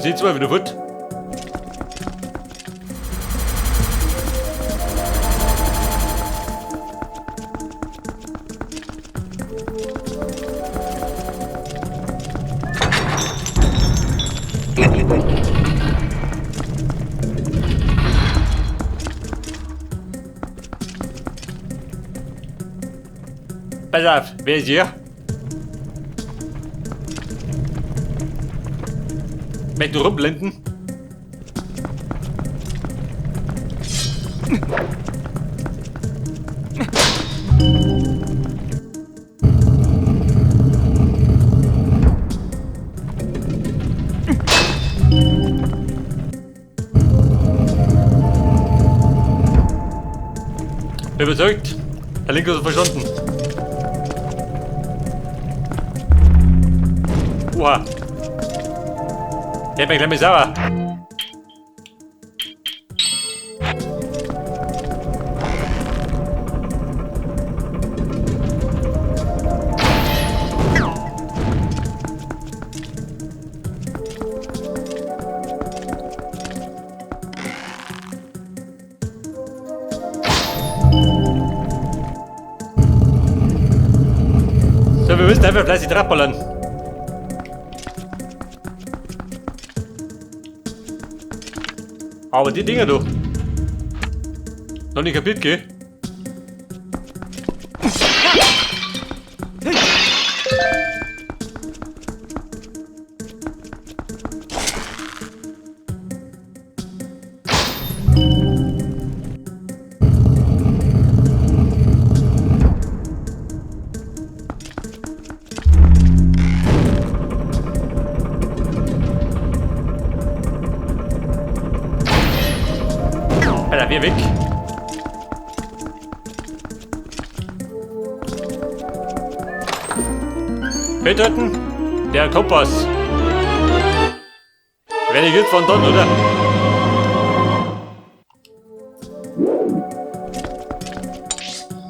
sind zwei wieder fort. Pass auf, wer ist hier? Möchtest du rumblenden? Bin überzeugt, der Link ist verschwunden. Oha. Der hat mich gleich mal sauer. So, wir müssen einfach fleißig draufballern. Aber die Dinger doch. Noch nicht kapiert, gell? Alter, wir weg. Töten? Der Kompass. Wenn ich jetzt von dort, oder?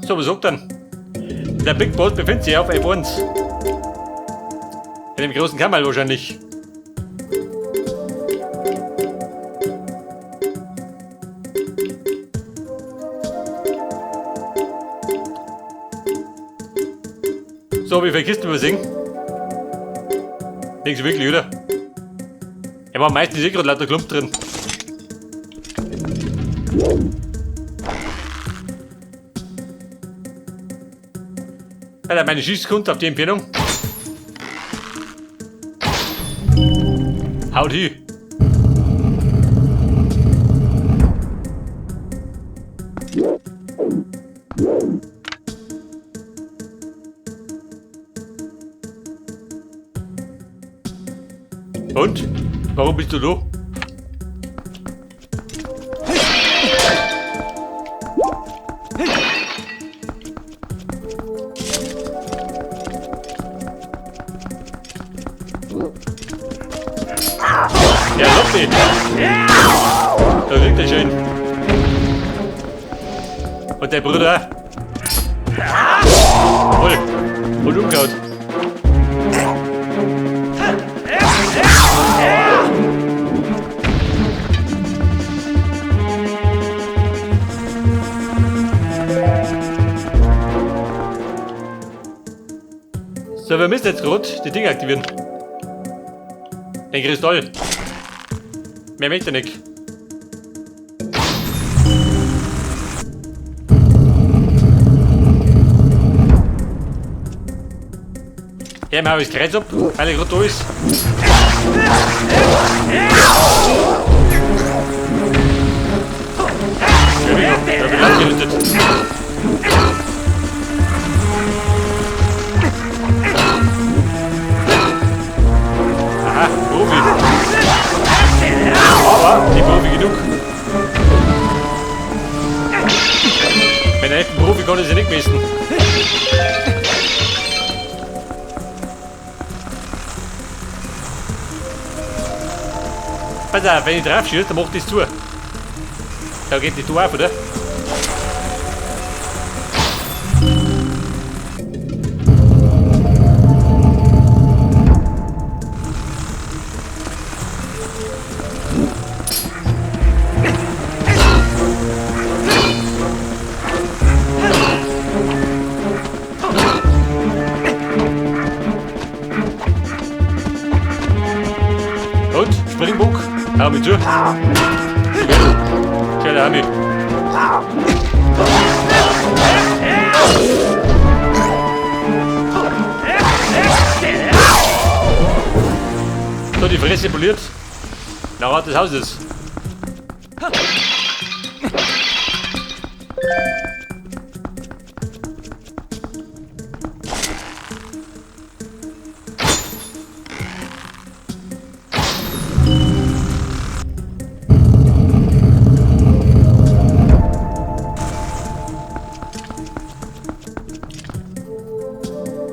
So, was sagt dann? Der Big Boss befindet sich auf F1. In dem großen Kammerl wahrscheinlich. So, wie viele Kisten übersehen? Denkst du wirklich, oder? Er war meistens eh gerade lauter Klump drin. Alter, meine Schießkunst auf die Entfernung. Haut hin. Und? Warum bist du da? Ja, lock dich! Da liegt er schön. Und der Bruder. Voll. Und umgehauen. So, wir müssen jetzt gerade die Dinge aktivieren. Den Kristall. Mehr möchte ich nicht. Ja, mir hau ich das Kreuz ab, weil er gerade da ist. Entschuldigung, da bin ich ausgerüstet. Aha, Profi. Aber nicht Profi genug. Wenn er echt ein Profi kann, ist er nicht gewesen. Pass auf, wenn ich drauf schieße, dann macht das zu. Da geht die Tür auf, oder? Hau mich zu. Schau, hau mich. So, die Fresse poliert. Nach Art des Hauses.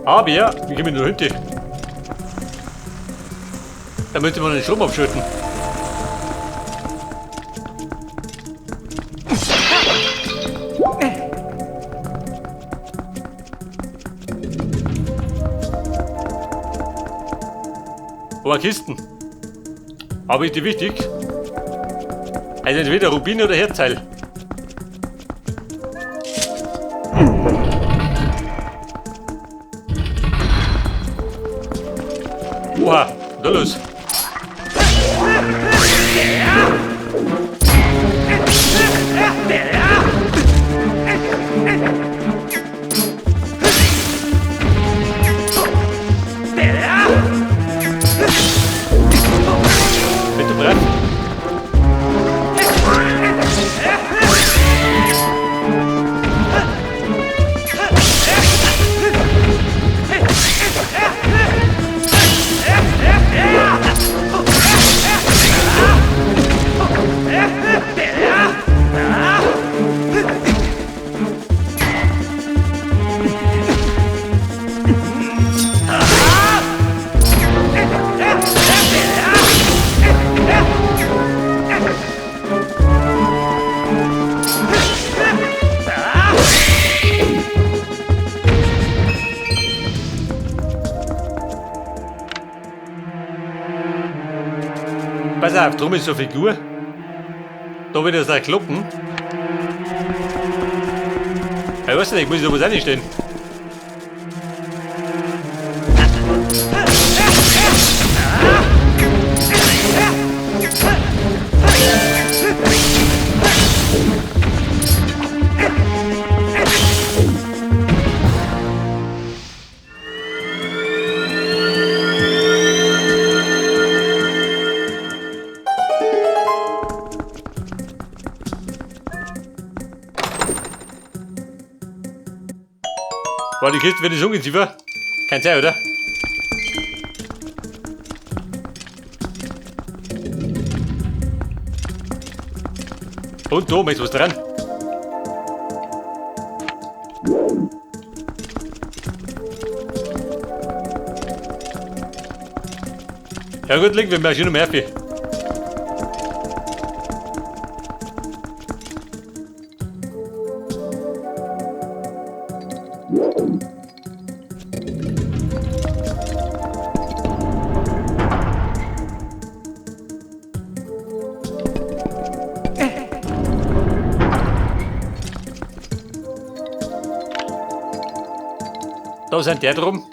Aber ja, wie kommen wir nur hinter? Da müsste man den Strom abschalten. Oh, Kisten. Aber ist die wichtig? Also entweder Rubin oder Herzteil. Oha, da los. Bist du bereit? Pass auf, drum ist so eine Figur. Da wird das kloppen. Ich weiß nicht, ich muss da was reinstellen. War die Kiste wieder Ungeziefer? Kein Zeit, oder? Und da ist was dran. Ja gut, liegen wir mal schon Murphy. Da sind der drum.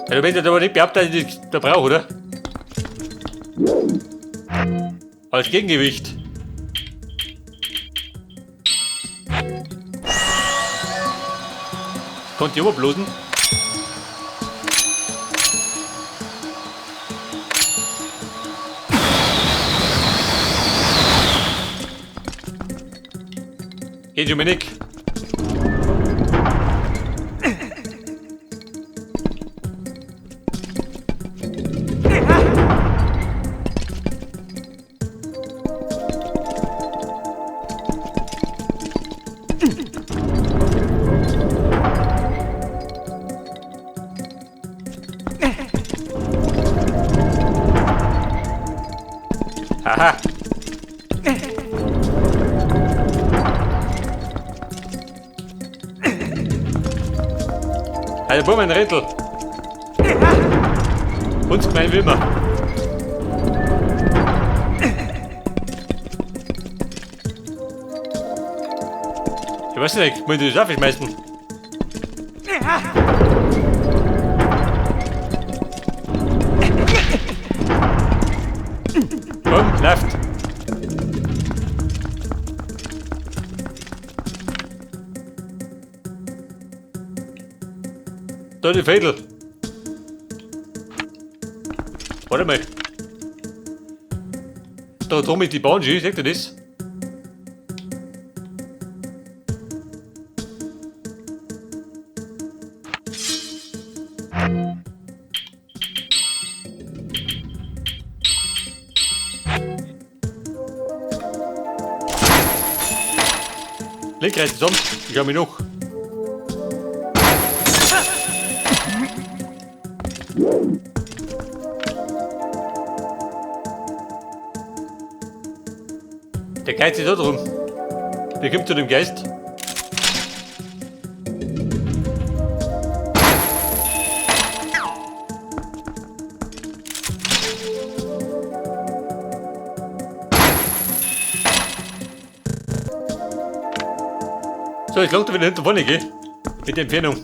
Ja, du willst aber nicht behaupten, dass ich das da brauche, oder? Als Gegengewicht. Konnte ich überblosen. Geht schon mal nicht. Aha. Also, bumm, ein Rätsel. Uns gemein wie immer. Ich weiß nicht, muss ich das aufschmeißen? Komm, läuft. Da die Fädel. Warte mal. Da drum ist die Banshee, seht ihr das? Link rechts zusammen, ich schau mich noch. Der Geist ist da drum. Der kommt zu dem Geist. So, ich glaube, wieder hinter vorne, gell? Mit der Entfernung.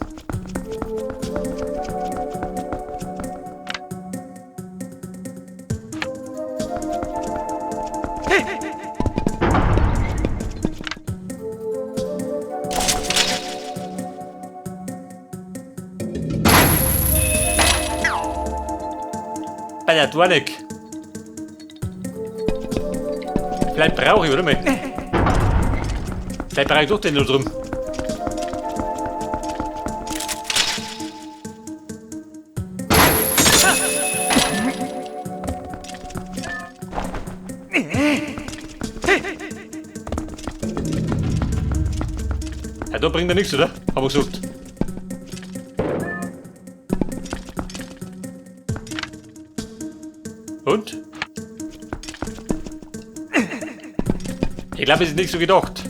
Bei der Dornik. Vielleicht brauche ich, oder mal? Vielleicht brauche ich doch den da drum. Ja, da bringt er nichts, oder? Hab ich gesagt. Und? Ich glaube, es ist nicht so gedacht.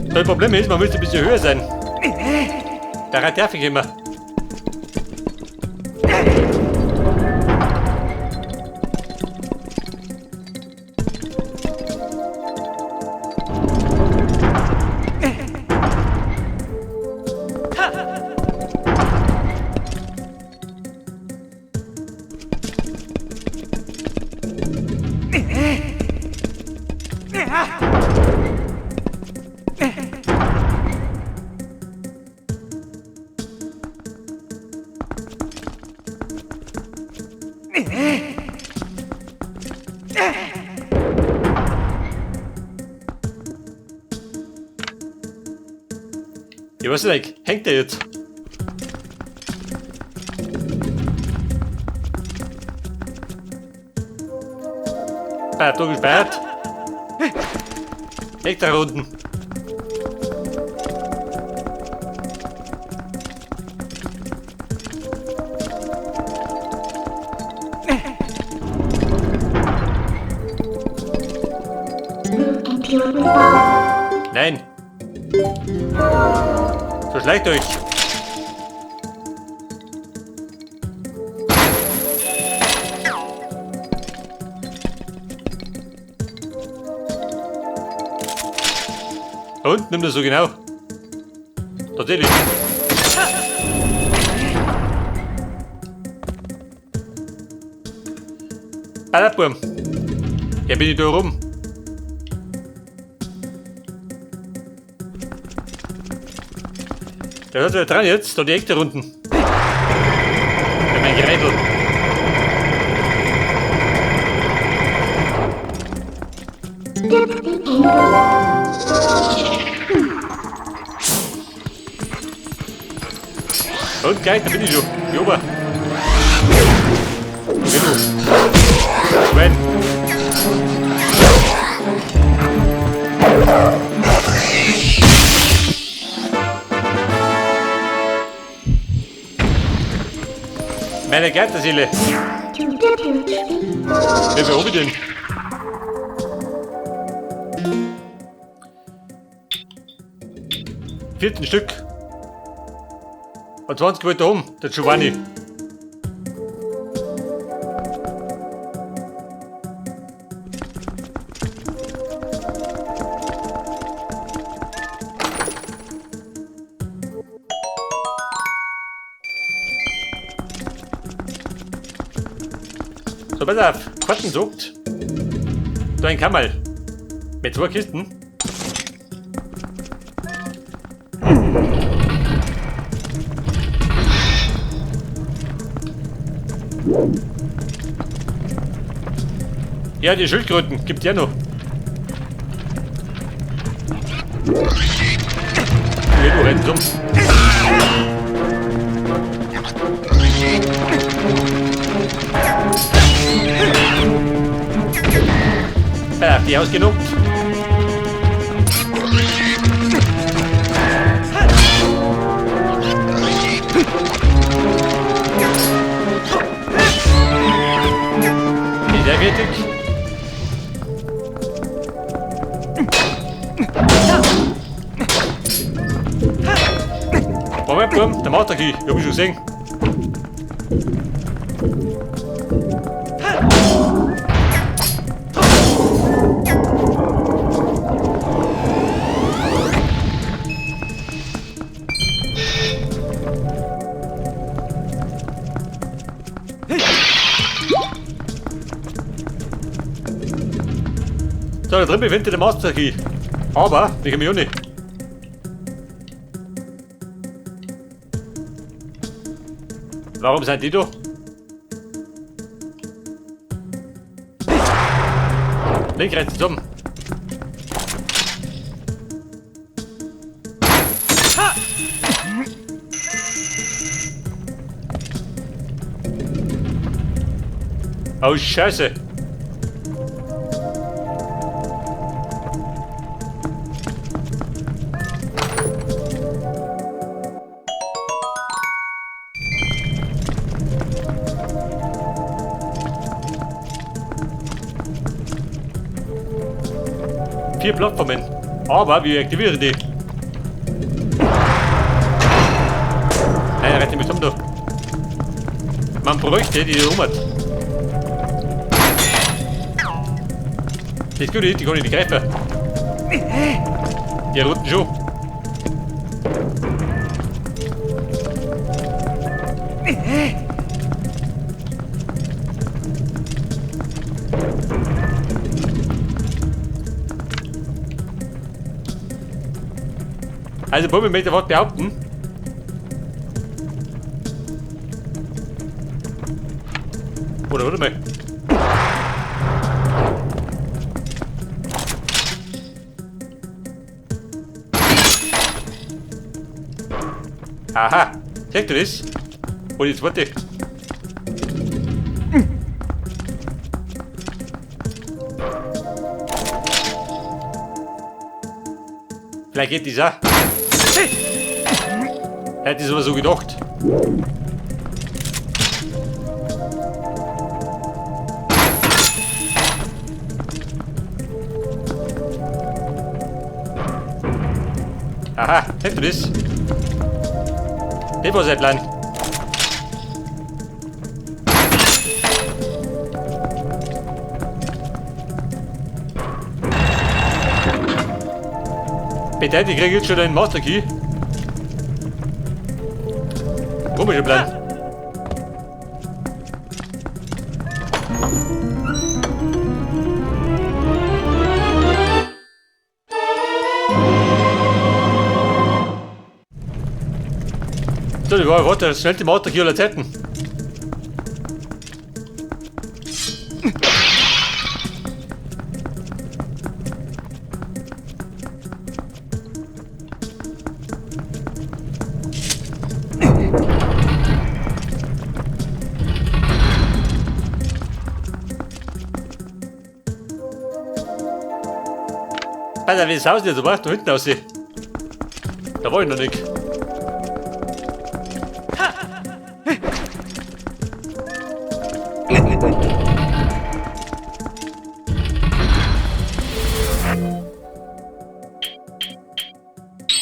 Das Problem ist, man müsste ein bisschen höher sein. Da darf ich immer. Ja, was ist denn? Hängt der jetzt? Ah, da gesperrt. Hängt da unten. Nein. Verschleicht euch. Und? Nimm das so genau. Tatsächlich. Ballerburm. Ja, bin ich da rum. Der hört wieder dran jetzt, da die Ecke unten. Ja, mein Gerätel. Und gleich, da bin ich schon. Joba. Okay, du. Schwein. Eine Geisterseele. Wie viel hab ich denn? 14 Stück. Und 20 wollte er haben, der Giovanni. So, pass auf, Karten sagt, da ein Kammerl mit 2 Kisten. Ja, die Schildkröten gibt's ja noch. Ja, du rennst rum. Ja, die ausgenockt. Ist er fertig? Moment, Bum, der Master Key, ich hab ihn schon gesehen. So, da drin befindet sich der Master Key. Aber, die kann ich auch nicht. Warum sind die da? Link rechts zusammen. Oh Scheiße! 4 Plattformen. Aber wir aktivieren die. Nein, er rennt nicht um da. Man bräuchte die rum hat. Das Gute ist, die kann ich nicht greifen. Die roten schon. Also, Bobby möchte was behaupten. Oder warte mal. Aha, check du das? Und jetzt warte. Vielleicht geht das auch. Hätte ich sowas so gedacht. Aha, hättest du das? Das war sein Plan. Bedeutet, ich kriege jetzt schon einen Master Key. Komischer Plan. So, die war der schnellste Master Key aller Zeiten. Alter, wie das Haus nicht so macht, da hinten aussieht. Da war ich noch nicht.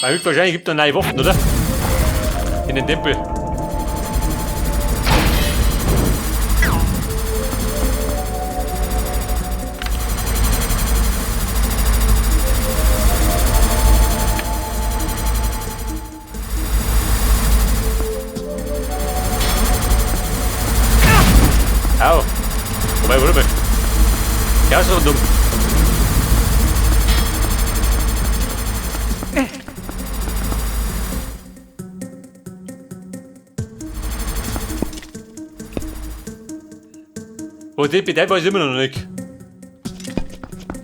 Weil höchstwahrscheinlich gibt es noch neue Waffen, oder? In den Tempel. Au. Wobei, warte mal. Ja, ist rundum. Wo die bedeutet, weiß ich immer noch nicht.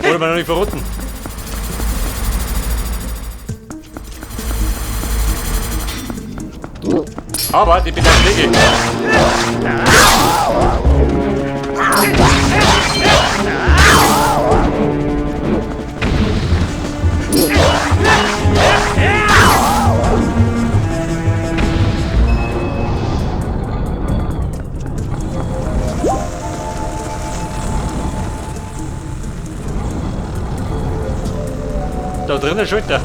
Wurde mir noch nicht verraten. Aber die bedeutet Pflege. Da drinnen Schalter.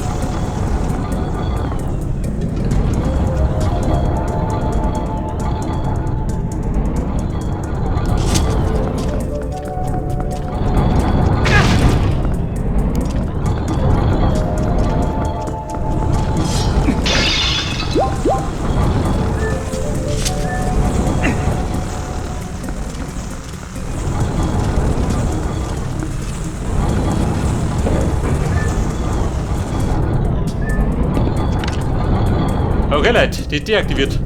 Okay, Leute, die ist deaktiviert.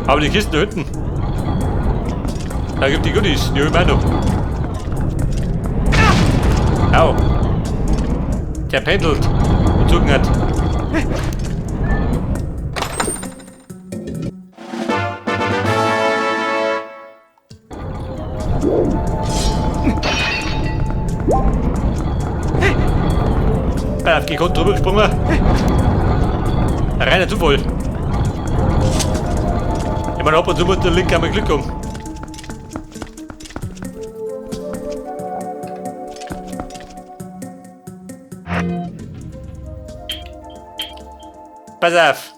Aber die Kisten da hinten. Da gibt die Goodies, die hol ich mir auch noch. Au. Der pendelt und Zucken hat. Auf gekonnt drüber gesprungen. Ein reiner Zufall. Ich meine, ab und zu muss der Link einmal Glück haben. Pass auf.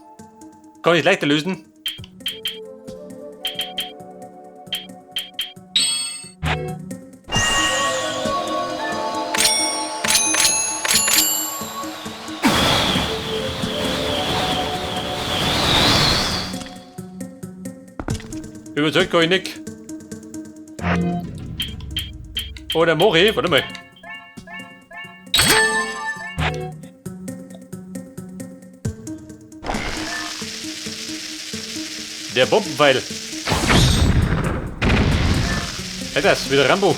Kann ich leichter lösen? Überzeugt kann ich nicht. Oder mach ich? Warte mal. Der Bombenpfeil. Hey, das, wieder Rambo.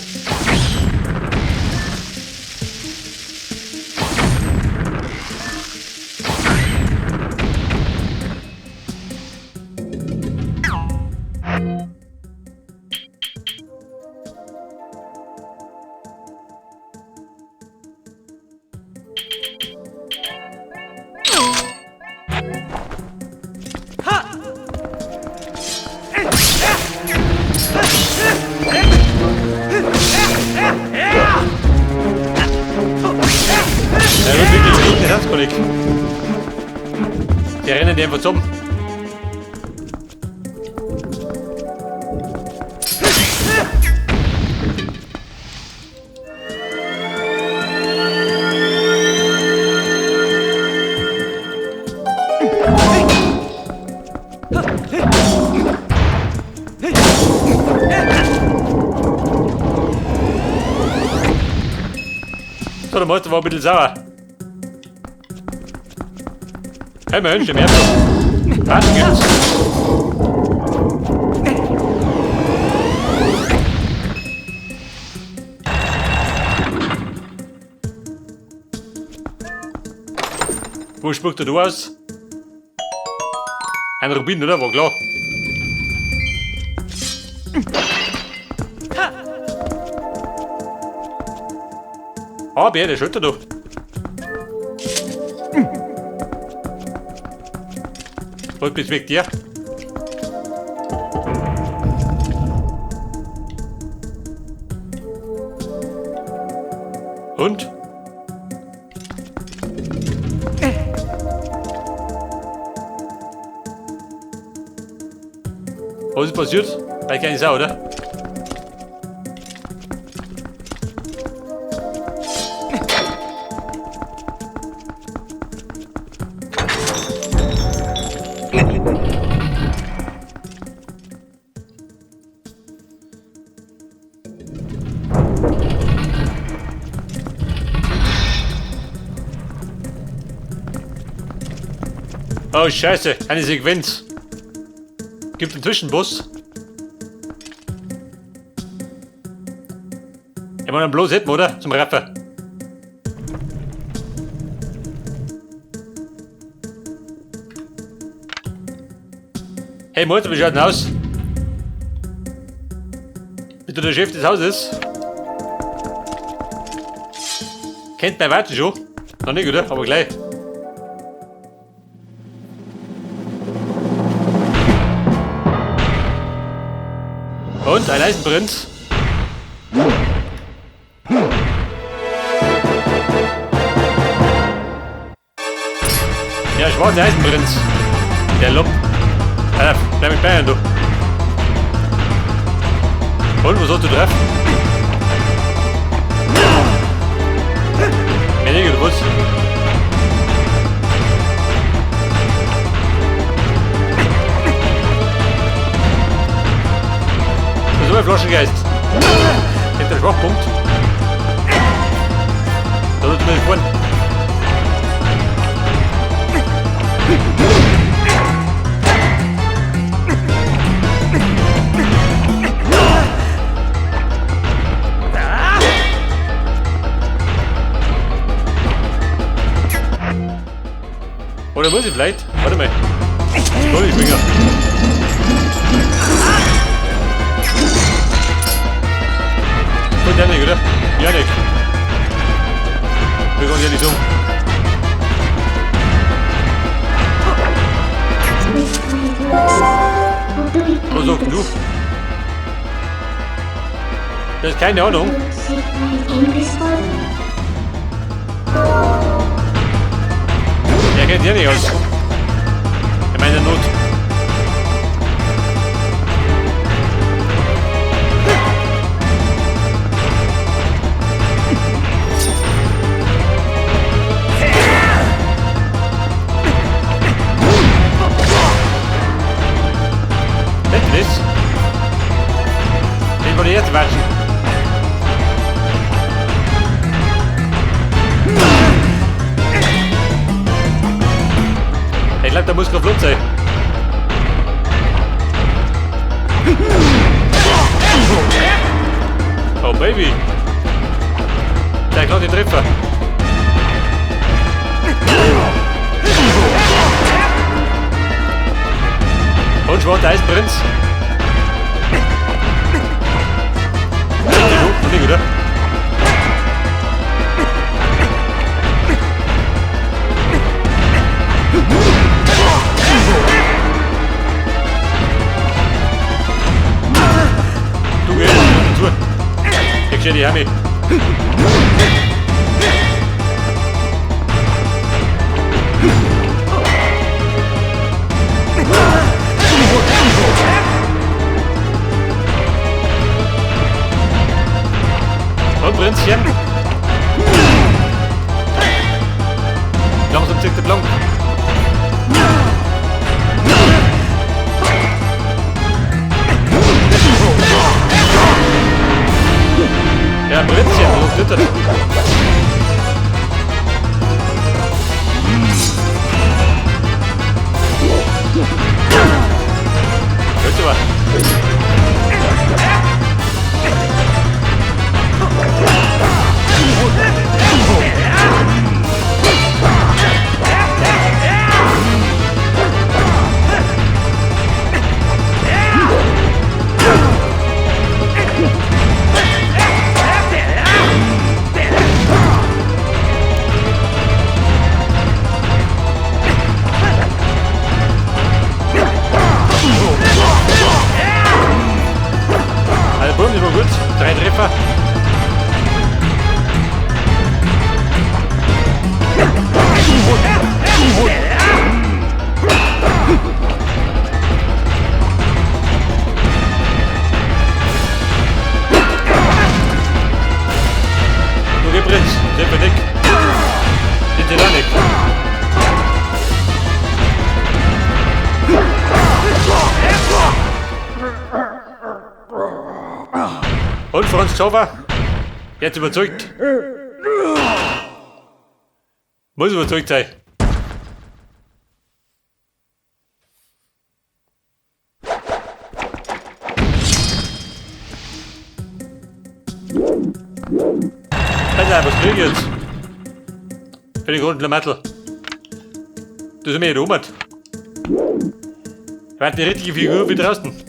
Die rennen die einfach zusammen. So, der Meister war ein bisschen sauer. Hey Mensch, im Erdbeer. Karten gibt's. Wo spuckt er du aus? Ein Rubin, oder? War klar. Ah, Bär, der schaut da. Was bezweckt der? Und? Was ist passiert? Weil keine Sau, oder? Oh Scheiße, eine Sequenz. Gibt einen Zwischenboss. Ich meine, bloß hätten, oder? Zum Raffer. Hey Mutter, wie schaut denn aus? Bist du der Chef des Hauses? Kennt mein Warten schon? Noch nicht, oder? Aber gleich. Und ein Eisenprinz. Ja, schwarzer Eisenprinz. Der Lump. Bleib mit Bayern, du. Und, wo sollst du treffen? Weniger, du was? Das ist ein Flaschengeist. Kennt der Schwachpunkt? Da tut mir nicht. Oder muss ich vielleicht? Warte mal. Ich schwinger. Gut, ja nicht, oder? Ja nicht. Wir kommen ja nicht um. Was sagst du? Das ist keine Ahnung. Der kennt ja nicht aus. In meiner Not. Kennt ihr das? Ich wollte jetzt watschen. Ich glaube, der muss gerade flott sein. Oh Baby! Der kann den Treffer. Und schwarzer Eisenprinz. Nicht, oder? Du gehst dazu. Ich steh die Hami. Und Prinzchen. Langsam zieht der Blank. Ja, Prinzchen, was ist das? Hört aber. Also Boom, das war gut. 3 Treffer. Prinz, sind wir nicht. Sind sie da nicht. Und Franz Xaver? Jetzt überzeugt. Muss überzeugt sein. Alter, was krieg ich jetzt? Für die roten Klamotten. Das ist mir hier oben. Ich die richtige Figur wie draußen.